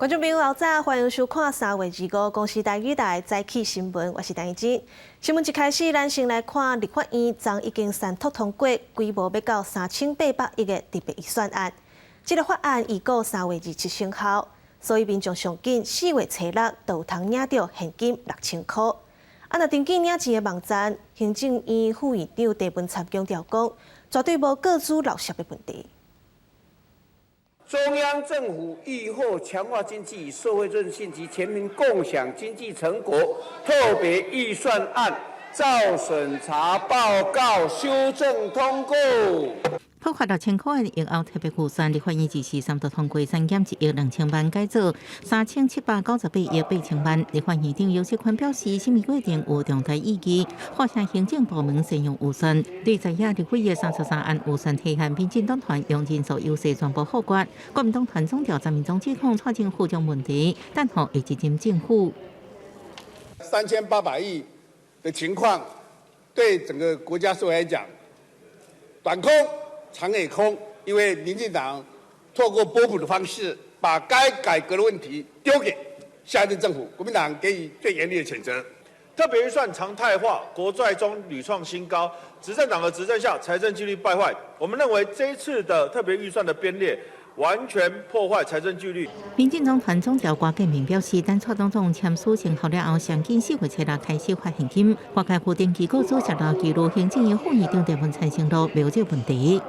觀眾朋友早晨，歡迎收看3月25公視台語台早起新聞，我是陳怡靜。新聞一開始，咱先來看立法院昨已經三讀通過，規模欲到3800億的特別預算案。這个法案預告3月27生效，所以民眾上緊4月初6就有通領著現金6000箍。啊，若登記領錢的網站，行政院副院長鄭文燦強調講，絕對無個資漏泄的問題。中央政府疫後強化經濟與社會韌性及全民共享經濟成果特別預算案，照審查報告修正通過。普發6000箍的疫後特別預算，立法院二時三讀通過3減1億2000萬，改做3798.8億8000萬。立法院長游錫堃表示，審議過程有重大意義，呼籲行政部門善用預算。對在野立委的33案預算提案，民進黨團用人數優勢全部否決。國民黨團總召張銘宗指控蔡政府將問題，等候會一任政府。 3800億的情況，對整個國家社會來講，短空。長也空，因為民進黨透過撥補的方式，把該改革的問題丟給下一任政府，國民黨給予最嚴厲的譴責。特別預算常態化，國債中屢創新高，執政黨的執政下，財政紀律敗壞。我們認為這一次的特別預算的編列，完全破壞財政紀律。民進黨團總召郭建明表示，等蔡總統簽署生效了後，上緊4月初6開始發現金。外界負登機構主席劉記錄行政院副院長鄭文燦承諾，沒有這個問題。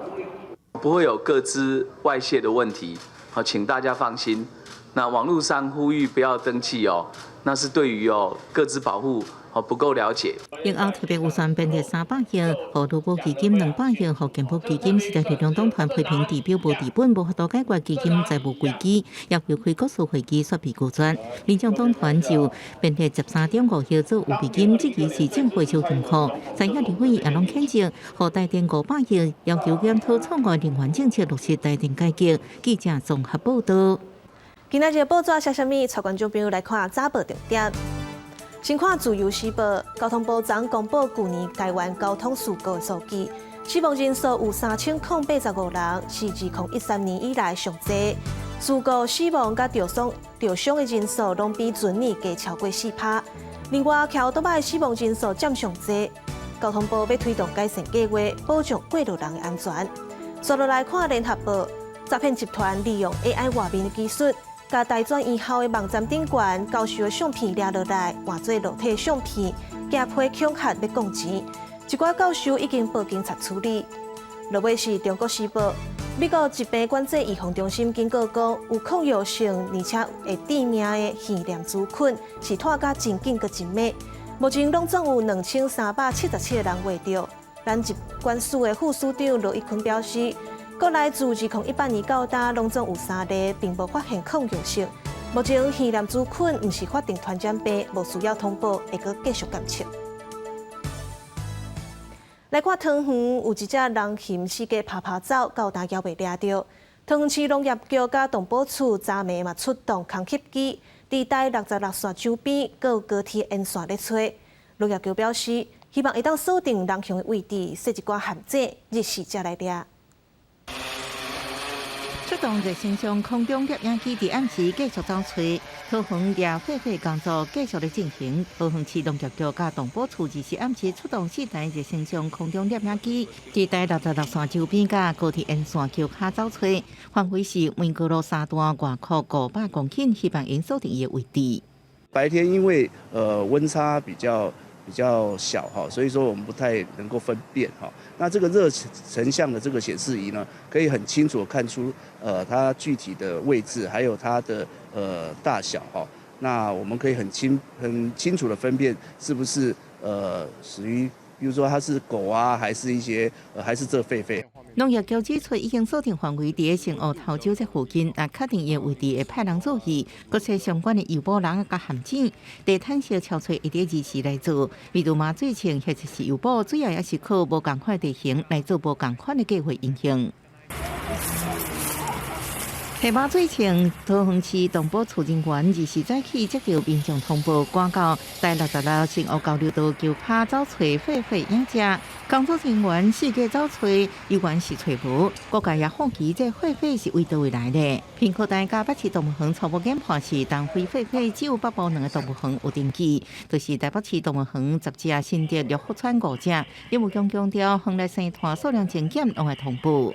不會有個資外洩的問題，好，請大家放心。那網路上呼籲不要登記哦，那是對於哦個資保護哦不夠了解。疫後特別預算編列300億，予勞保基金200億，予健保基金。時代力量黨團批評治標無治本，無法度解決基金財務危機，也違規國事會議說被拒絕。民眾黨團就編列13.5億做預備金，質疑是政府收金庫。在野立委也攏譴責，予台電500億，要求檢討錯誤能源政策，落實台電改革。記者綜合報道。今仔日報紙寫啥物？帶觀眾朋友來看早報重點。先看自由時報，交通部昨公布舊年台灣交通事故的數據，死亡人數有3085人，是2013年以來上濟。事故死亡佮著傷的人數攏比前年加超過4趴。另外，騎歐多擺死亡人數佔上濟。交通部欲推動改善計劃，保障過路人的安全。紲落來看聯合報，詐騙集團利用 AI 畫面的技術，共大專院校的網站頂懸教授的相片掠落來，換做裸體相片，驚批恐嚇欲講錢。一寡教授已經報警察處理。落尾是中國時報，美國疾病管制預防中心警告講，有抗藥性而且會致命的耳念珠菌是拖甲真緊閣真猛。目前攏總有2377個人罹著。咱疾管署的副署長羅一鈞表示，國內自2018年到今，攏總有三例，並無發現抗藥性。目前耳念珠菌毋是法定傳染病，無需要通報，會閣繼續監測。來看桃園有一隻人熊四界趴趴走，到今猶未掠著。桃園市農業局佮動保處昨暝嘛出動空翕機，佇台66線周邊，閣有高鐵沿線咧揣。農業局表示，希望會當鎖定人熊的位置，設一寡陷阱，日時才來掠。出動熱成像空中攝影機佇暗時繼續走揣，桃園掠狒狒工作繼續咧進行。桃園市農業局佮動保處二時暗時出動四台熱成像空中攝影機，佇台66線周邊佮高鐵沿線橋跤走揣，範圍是民歌路三段外擴500公頃，希望𪜶鎖定伊的位置。白天因為溫差比較小哈，所以說我們不太能夠分辨哈。那這個熱成像的這個顯示儀呢，可以很清楚看出它具體的位置，還有它的大小哈。那我們可以很清楚的分辨是不是屬於，比如說它是狗啊，還是一些還是這狒狒。農業局指出，已經鎖定範圍佇咧承澳頭洲這附近，若確定伊的位置，會派人注意，閣設相關的誘捕籠佮陷阱。地毯式搜揣會佇二時來做，比如麻醉槍或者是誘捕，主要也是靠無仝款地形來做無仝款的計劃應用。下馬水前，桃園市動保處人員20時早起接到民眾通報，趕到台66新烏交流道橋跤走揣狒狒影隻。工作人員四界走揣，猶原是揣無。各界也好奇這狒狒是為佗位來的。屏科大佮北市動物園初步研判是東非狒狒，只有北部兩个動物園有登記，就是台北市動物園10隻，新竹六福村五隻。林武強強調，園內生態數量增減攏會同步。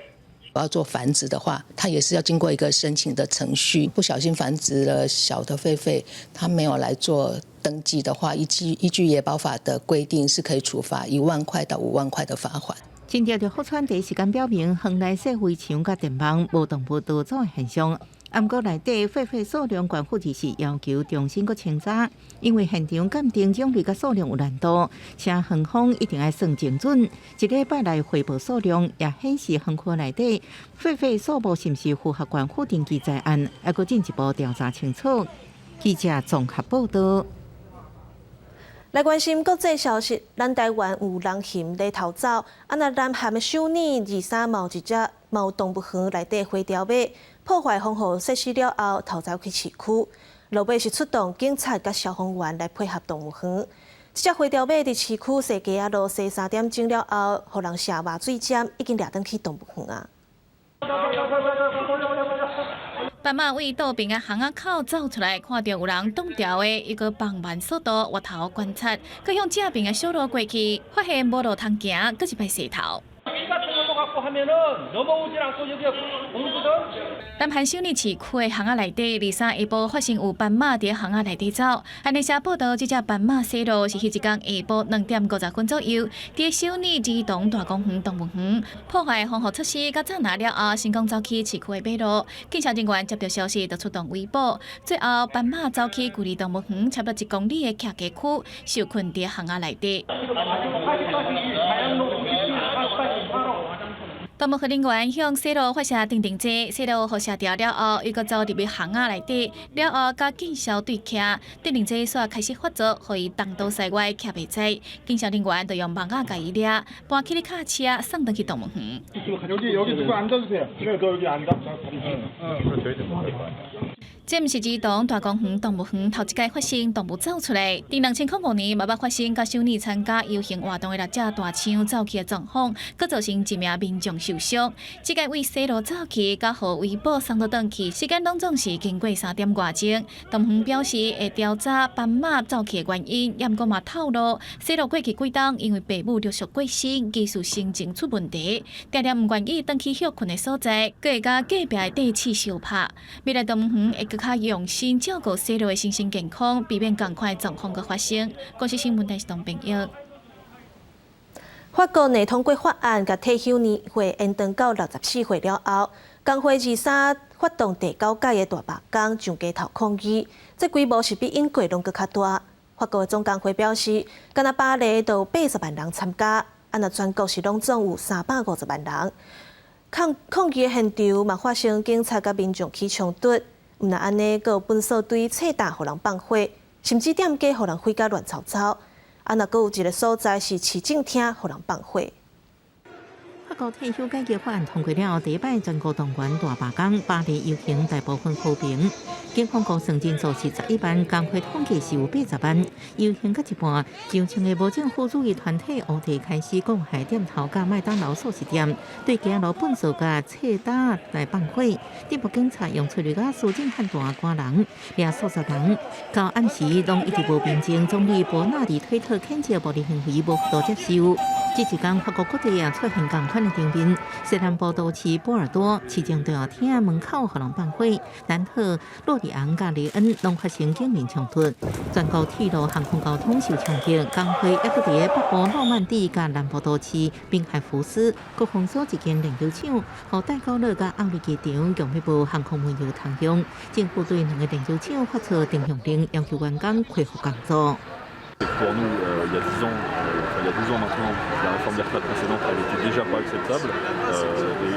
我要做繁殖的話，它也是要經過一個申請的程序。不小心繁殖了小的狒狒，它沒有來做登記的話，依據野保法的規定，是可以處罰1萬塊到5萬塊的罰款。新竹六福村第一時間表明，園內設圍牆佮電網無動物逃走的現象。毋過內底狒狒數量，縣府就是要求重新閣清查，因為現場鑑定種類佮數量有難度，且園方一定愛算精準。一禮拜來匯報數量，也顯示園區內底狒狒數目是毋是符合縣府登記在案，還閣進一步調查清楚。記者綜合報道。來關心國際消息，咱台灣有人熊咧逃走，啊若南韓的首爾23嘛有一隻貓動物園內底灰雕馬破壞防護設施了後，逃走去市區。落尾是出動警察佮消防員來配合動物園。這隻灰雕馬佇市區踅街仔路踅3點鐘了後，予人射麻醉針，已經掠轉去動物園啊。斑馬對倒爿的巷仔口走出來，看著有人擋牢的，伊閣放慢速度，回頭觀察，閣向正爿的小路過去，發現無路通行，閣一擺踅逃。南韓首爾市區的巷仔內底，23下晡發現有斑馬佇巷仔內底走。韓聯社報導，這隻斑馬踅路是彼一工下晡2點50分左右，佇首爾兒童大公園動物園破壞防護設施，佮紮拿了後，成功走去市區的馬路。警察人員接到消息，就出動圍捕。最後，斑馬走去距離動物園差不多1公里的徛家區，受困佇巷仔內底。動物園人員向踅路發射定定劑，踅路予射著了後，伊閣走入去巷仔內底，了後佮警消對徛，鎮定劑煞開始發作，予伊東倒西歪徛袂在。警消人員就用網仔共伊掠，搬起咧跤車送轉去動物園。這毋是兒童大公園動物園頭一擺發生動物走出來，佇2005年嘛捌發生佮首爾參加遊行活動的六隻大象走去的狀況，閣造成一名民眾受傷。這擺對踅路走去，佮予圍捕送倒轉去，時間攏總是經過3點外鐘。動物園表示會調查斑馬走去的原因，也毋過嘛透露，踅路過去幾冬，因為爸母陸續過身，技術神經出問題，定定毋願意轉去歇睏的所在，閣會佮隔壁的地鼠相拍。未來動物園會閣較用心照顧踅路的身心健康，避免仝款的狀況閣發生。公視新聞台是董朋友。法國擬通過法案，共退休年歲延長到64歲了後，工會23發動第九屆的大罷工，上街頭抗議，這規模是比英國攏閣較大。法國的總工會表示，干焦巴黎就有80萬人參加，啊若全國是攏總有350萬人。抗議的現場嘛發生警察佮民眾起衝突，毋但按呢，閣有糞埽堆冊擔予人放火，甚至店家予人毀甲亂糟糟。啊，若閣有一个所在是市政廳，予人放火。法國退休改革法案通過了後，第一擺全國動員大罷工，巴黎遊行大部分和平。警方估算人數是11萬，工會統計是有80萬。遊行到一半，上千个無政府主義團體烏地開始攻害店頭佮麥當勞速食店，對街路糞埽佮冊擔來放火。鎮暴警察用催淚ガス、震撼彈趕人，掠數十人。到暗時攏一直無平靜，總理伯納迪推特譴責暴力行為無法度接受。這一工法國各地也出現仝款的場面，西南部都市波爾多市政大廳門口予人放火，南特、洛里昂佮雷恩攏發生警民衝突，全國鐵路、航空交通受衝擊，工會猶閣佇北部諾曼底佮南部都市濱海福斯閣封鎖一間煉油廠，予戴高樂佮奧利機場強欲無航空燃油通用。政府對兩个煉油廠發出停用令，要求員工恢復工作。 Pour nous, il y a 10 ans, enfin, il y a 12 ans maintenant, la réforme des retraites précédente, elle était déjà pas acceptable.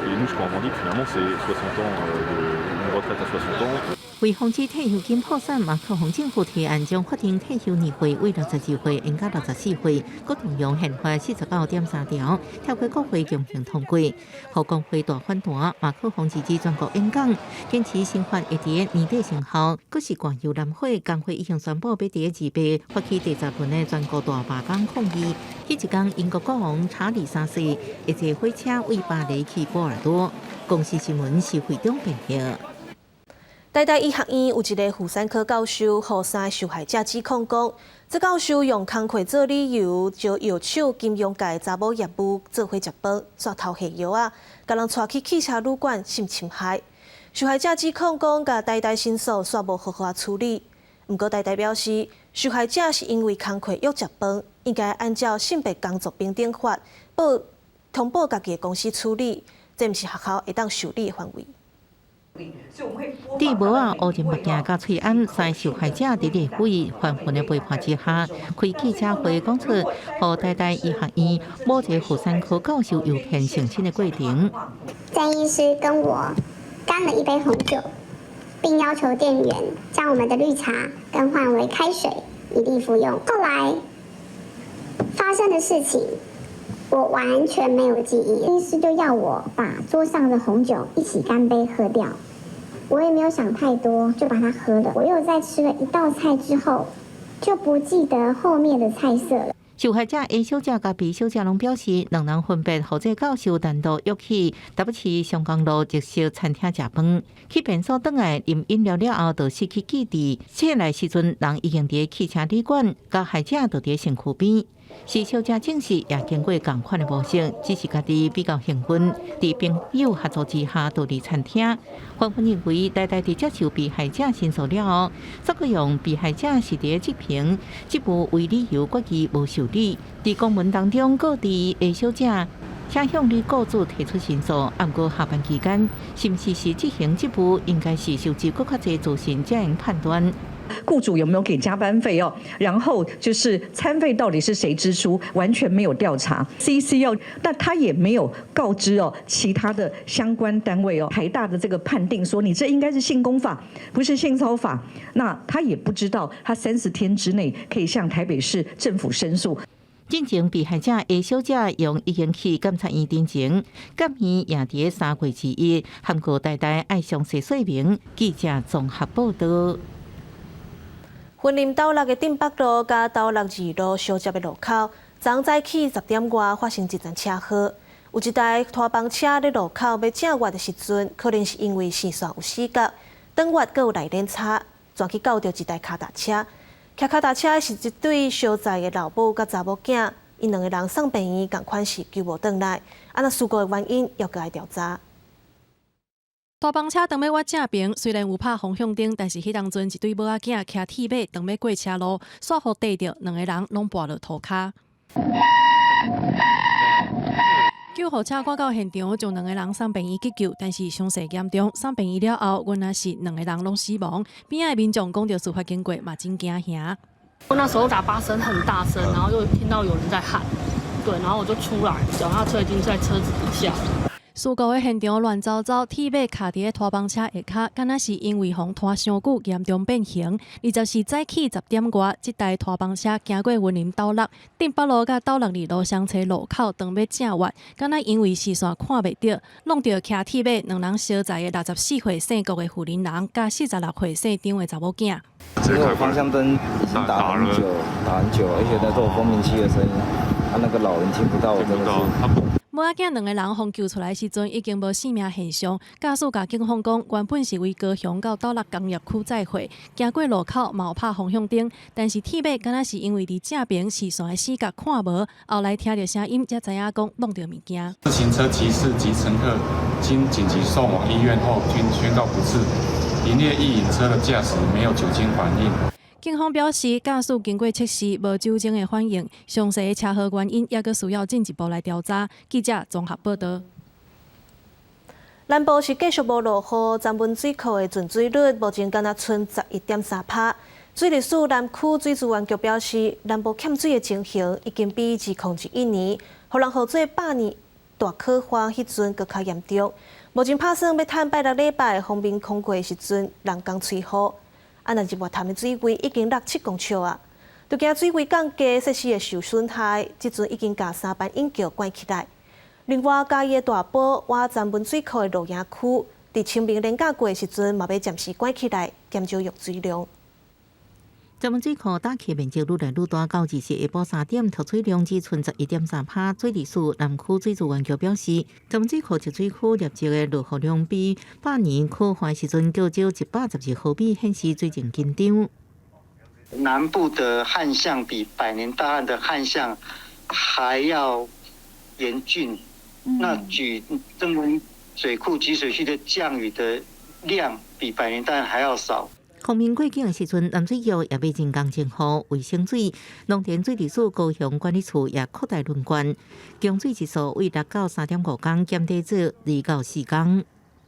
Et nous, ce qu'on revendique finalement, c'est 60 ans, une retraite à 60 ans. 為防止退休金破產，馬克宏政府提案將法定退休年歲為62歲延到64歲，閣動用憲法49.3條，透過國會強行通過。予工會大反彈，馬克宏直指全國演講，堅持新法會佇年底生效，閣是灌油燃火，工會已經宣布欲佇2八發起第10輪的全國大罷工抗議。彼一工，英國國王查理三世會坐火車為巴黎去波爾多。公視新聞是會長編譯。台大醫學院有一個婦產科教授，予三个受害者指控講，這教授用工課做理由，招藥廠金融界查某業務做伙食飯，煞偷下藥仔，共人帶去汽車旅館性侵害。受害者指控講，共台大申訴煞無好好處理。毋過台大表示，受害者是因為工課約食飯，應該按照性別工作平等法報通報家己的公司處理，這毋是學校會當受理的範圍。戴帽仔、烏人目鏡佮喙罨，三受害者佇立委紛紛的陪伴之下，開記者會講出，予台大醫學院某一個婦產科教授誘騙性侵的過程。曾醫師跟我乾了一杯紅酒，並要求店員將我們的綠茶更換為開水，以利服用。後來發生的事情，我完全沒有記憶。醫師就要我把桌上的紅酒一起乾杯喝掉。我也沒有想太多，就把它喝了。我又在吃了一道菜之後，就不記得後面的菜色了。受害者 A 小姐佮 B 小姐攏表示，兩人分別予這教授單獨約去台北市松江路特色餐廳食飯，去便所轉來啉飲料了後，就失去記憶。醒來時陣，人已經佇汽車旅館，加害者就佇身軀邊。C 小姐證實也經過仝款的模式，只是家己比較幸運，佇朋友協助之下逃離餐廳。法官認為，台大佇接受被害者申訴了後，煞閣用被害者是佇執行職務為理由，決議無受理。佇公文當中告知 A 小姐，請向你雇主提出申訴。毋過下班期間，是毋是是執行職務，應該是收集閣較濟資訊才會判斷。雇主有沒有給加班費哦？然後就是餐費到底是誰支出，完全沒有調查。CC 哦，那他也沒有告知哦其他的相關單位哦。台大的這個判定說，你這應該是性工法，不是性騷法。那他也不知道，他30天之內可以向台北市政府申訴。進前被害者 A 小姐用已經去檢察院陳情，檢院也佇3月21函告台大愛詳細說明。記者綜合報道。雲林斗六的鎮北路佮斗六二路相接的路口，昨早起10點外發生一場車禍，有一台拖房車佇路口欲正彎的時陣，可能是因為視線有死角，轉彎閣有內輪差，撞去到著一台跤踏車。騎跤踏車是一對相載的老母佮查某囝，𪜶兩个人送病院，仝款是救無轉來。啊，那事故的原因猶閣愛調查。拖房車當欲倚正爿，雖然有拍方向燈，但是彼當陣一對母仔囝騎鐵馬當欲過車路，煞予硩著，兩个人攏跋落塗跤。救護車趕到現場，將兩个人送病院急救，但是傷勢嚴重，送病院了後，原來是兩个人攏死亡。邊仔的民眾講著事發經過嘛真驚嚇。那時候喇叭聲很大聲，然後就聽到有人在喊，對，然後我就出來，腳踏車已經在車子底下。事故的現場亂糟糟，鐵馬卡佇咧拖房車下跤，敢若是因為予拖傷久，嚴重變形。24早起10點外，這台拖房車經過雲林斗六鎮北路佮斗六二路相切路口，當欲正彎，敢若因為視線看袂著，挵著騎鐵馬兩人相載的64歲姓郭的婦人人，佮46歲姓張的查某囝。因為方向燈已經打很久，打很久，而且在做蜂鳴器的聲音，啊，那個老人聽不到，我真的是。母仔囝兩个人予救出來時陣已經無性命現象。駕駛共警方講，原本是為高雄到斗六工業區載貨，經過路口嘛有拍方向燈，但是鐵馬敢若是因為佇正爿視線的死角看無，後來聽著聲音才知影講挵著物件。自行車騎士及乘客經緊急送往醫院後，均宣告不治。營業意飲車的駕駛沒有酒精反應。警方表示，駕駛經過測試無酒精的反應，詳細的車禍原因猶閣需要進一步來調查。記者綜合報道。南部是繼續無落雨，曾文水庫的存水率目前敢若賰11.3趴。水利署南區水資源局表示，南部欠水的情形已經比2021年予人號做百年大渴荒彼陣閣較嚴重。目前拍算欲趁拜六禮拜鋒面空過的時陣，人工吹雨。啊，若日月潭的水位已經落7公尺啊，就驚水位降低，設施會受損害。這陣已經共三班引橋關起來。另外，嘉義的大埔倚站溫水庫的露營區，佇清明連假過的時陣，嘛欲暫時關起來，減少用水量。曾文水庫打開面積愈來愈大，到二四下晡3點，蓄水量只剩11.3%。水利署南區水資源局表示，曾文水庫集水區錄得的落雨量比百年苦旱時陣較少112毫米，顯示水情緊張。南部的旱象比百年大旱的旱象還要嚴峻。那舉曾文水庫集水區的降雨的量比百年大旱還要少。鋒面過境的時陣，南水局也欲人工增雨、衛生水、農田水利署高雄管理處也擴大輪灌，供水日數為6到3.5工減低至2到4工。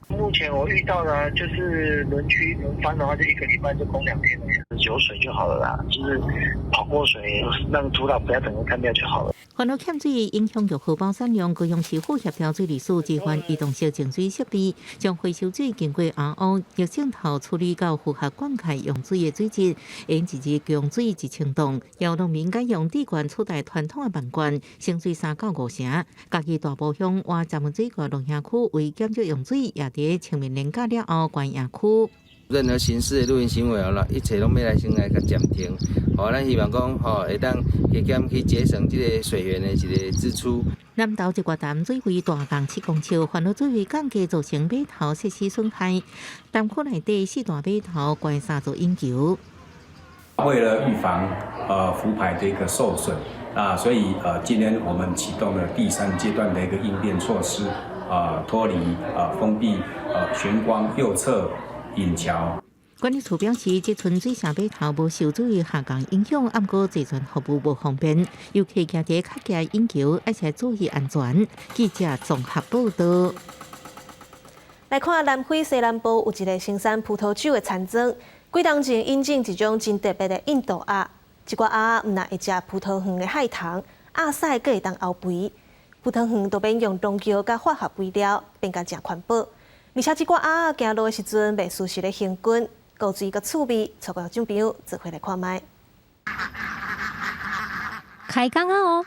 目前我遇到的，就是輪區輪番的話，就一個禮拜就供2天，有水就好了啦，就是跑過水，讓土壤不要整個乾掉就好了。煩惱欠水影響玉荷包產量，高雄市府協調水利署置換移動式淨水設備，將回收水經過 RO 逆滲透處理到符合灌溉用水的水質，用一日供水1000噸。由農民改用滴灌取代傳統的漫灌，省水3到5成。嘉義大埔鄉倚曾文水庫農業區為減少用水，也佇清明連假了後關營區。任何形式的露營行為啦，一切攏欲來先來共暫停。吼，咱希望講吼會當加減去節省這個水源的一個支出。南投日月潭水位大降7公尺，煩惱水位降低造成碼頭設施損害。潭區內底四大碼頭關三座引橋。為了預防浮排的一個受損啊，所以今天我們啟動了第三階段的一個應變措施，啊脫離啊封閉玄光右側引橋。管理處表示，這陣水上碼頭無受水位下降影響，毋過坐船服務無方便，遊客行佇較低引橋，而且注意安全。記者綜合報道。來看南非西南部有一个生產葡萄酒的田莊，幾冬前引進一種真特別的印度鴨，這寡鴨毋但會食葡萄園的害蟲，鴨屎閣會當漚肥，葡萄園都免用農藥佮化學肥料，變甲誠環保。而且這寡鴨行路的時陣，袂輸是咧行軍，古錐閣趣味，帶觀眾朋友做伙來看覓。開工啊哦！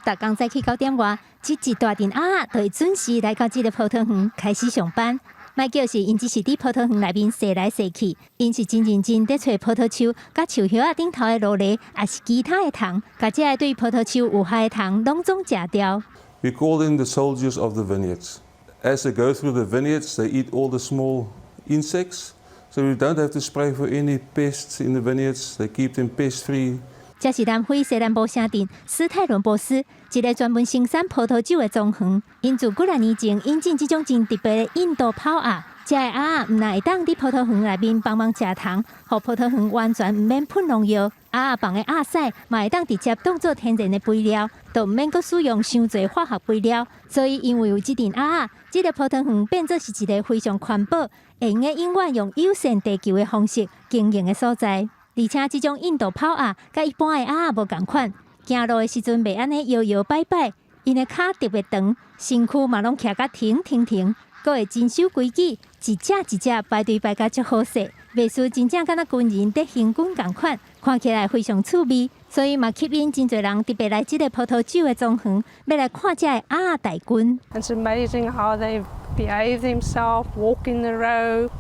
逐工早起9點外，這一大陣鴨就會準時來到這个葡萄園開始上班。莫叫是𪜶只是佇葡萄園內面踅來踅去，𪜶是真認真佇揣葡萄樹佮樹葉仔頂頭的蘆蝋，抑是其他的蟲，共這个對葡萄樹有害的蟲攏總食掉。 We call them the soldiers of the vineyards. As they go through the vineyards, they eat all the small insects, so we don't have to spray for any pests in the vineyards. They keep them pest free. 這是南非西南部城鎮斯泰倫博斯一个專門生產葡萄酒的莊園。𪜶自幾若年前引進這種真特別的印度跑鴨，這个鴨毋但會當佇葡萄園內面幫忙食蟲，予葡萄園完全毋免噴農藥。鴨仔放的鴨屎嘛會當直接當做天然的肥料，都毋免閣使用傷濟化學肥料。所以因為有這陣鴨仔，這个葡萄園變做是一个非常環保、會用得永遠用友善地球的方式經營的所在。而且這種印度跑鴨佮一般的鴨仔無仝款，行路的時陣袂按呢搖搖擺擺，𪜶的跤特別長，身軀嘛攏徛甲挺挺挺，閣會真守規矩，一隻一隻排隊排甲足好勢，袂輸真正敢若軍人佇行軍仝款，看起來非常趣味，所以嘛吸引真濟人特別來這个葡萄酒的莊園，欲來看這个鴨仔大軍。 It's amazing how they behave themselves, walk in the row.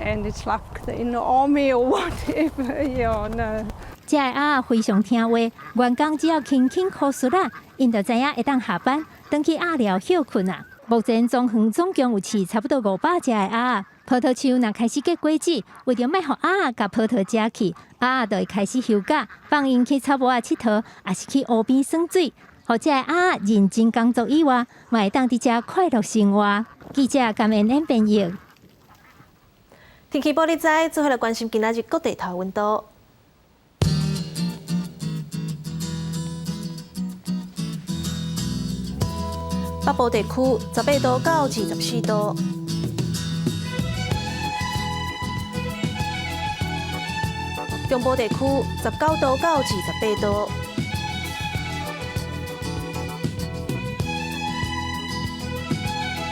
And it's like in the army or whatever, yeah, no. 這个鴨仔非常聽話，員工只要輕輕呼出來，𪜶就知影會當下班，轉去鴨寮歇睏啊。目前莊園總共有飼差不多500隻的鴨仔。葡萄樹若開始結果子，為著莫予鴨仔共葡萄食去，鴨仔就會開始休假，放𪜶去草埔仔𨑨迌，抑是去湖邊耍水，予這个鴨仔認真工作以外，嘛會當佇遮快樂生活。記者甘恩恩編譯。天氣報你知，做伙來關心今仔日各地頭溫度。北部地區18度到24度，中部地區19度到28度。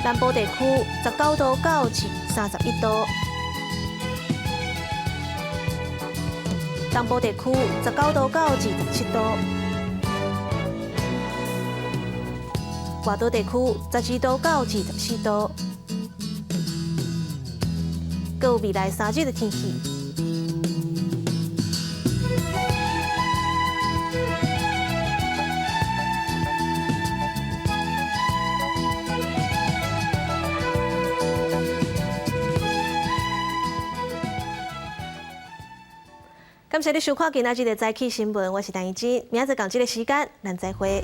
南部地區19度到31度，東部地區19度到27度，外島地區12度到24度。閣有未來3日的天氣。感謝你收看今仔日的早起新聞，我是陳怡之，明仔載仝這个時間，咱再會。